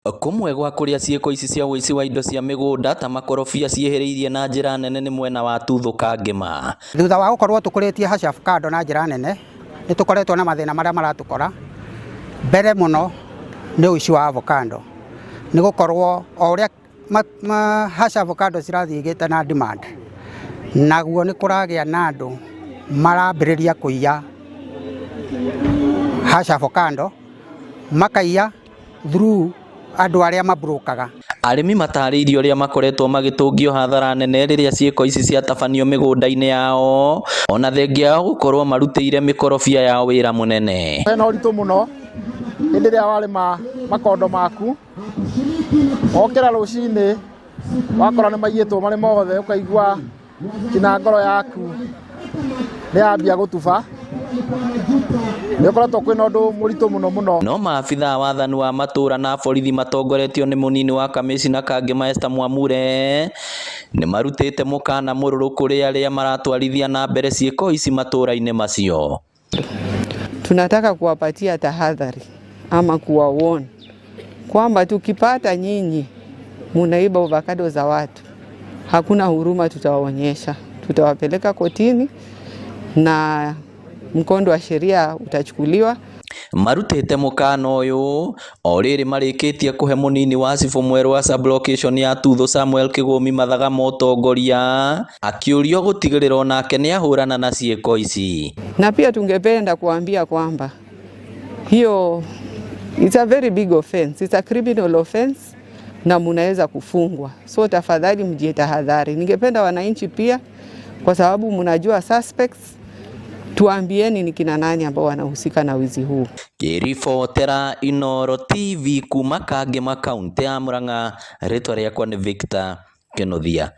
Kũmwe gwa kũrĩa ciĩko ici cia ũici wa indo cia mĩgũnda ta makorobia ciĩhĩrĩirie na njĩra nene nĩ mwena wa Tuthũ Kangema. Thutha wa gũkorwo tũkũrĩtie hass avocado na njĩra nene, nĩ tũkoretwo na mathĩna marĩa maratũkora. Mbere mũno nĩ ũici wa avocado, nĩ gũkorwo o ũrĩa hass avocado cirathiĩ igĩte na demand, naguo nĩ kũragĩa na andũ marambĩrĩria kũiya hass avocado, makaiya through andũ arĩa mabrũkaga. Arĩmi matarĩirie ũrĩa makoretwo magĩtũngio hathara nene rĩrĩa ciĩko ici ciatabanio mĩgũnda-inĩ yao, ona thengia yao gũkorwo marutĩire mĩkorobia yao wĩra mũnene. Hena ũritũ mũno hĩndĩ ĩrĩa warĩma makondo maku, wokĩra rũcinĩ wakora nĩ maiyĩtwo marĩ mothe, ũkaigua nginya ngoro yaku nĩ yambia gũtuba. Nĩ ũkoretwo kwĩna ũndũ mũritũ mũno mũno. No maabithaa wathani wa matũra na borithi matongoretio nĩ mũnini wa kamĩcina Kangema Esther Mwamure nĩ marutĩte mũkana mũrũrũ kũrĩ arĩa maratwarithia na mbere ciĩko ici matũra-inĩ macio. Tunataka kuwapatia tahadhari ama kuwa warn kwamba tukipata nyinyi munaiba avocado za watu, hakuna huruma tutawaonyesha, tutawapeleka kotini na mkondo wa sheria utachukuliwa. Marutĩte mũkana ũyũ o rĩrĩ marĩkĩtie kũhe mũnini wa cibũ mwerũ wa sub-location ya Tuthũ Samuel Kĩgũmi mathaga ma ũtongoria akĩũrio gũtigĩrĩra onake nĩahũrana na ciĩko ici. Na pia tungependa kuambia kwamba hiyo it's a very big offense, it's a criminal offense na munaweza kufungwa. So tafadhali mjitahadhari. Ningependa wananchi pia, kwa sababu mnajua suspects, tuambieni ni kina nani ambao wanahusika na wizi huu. Ngĩribotera Inooro TV kuma Kangema kaunti ya Murang'a, rĩtwa rĩakwa nĩ Victor Kinuthia.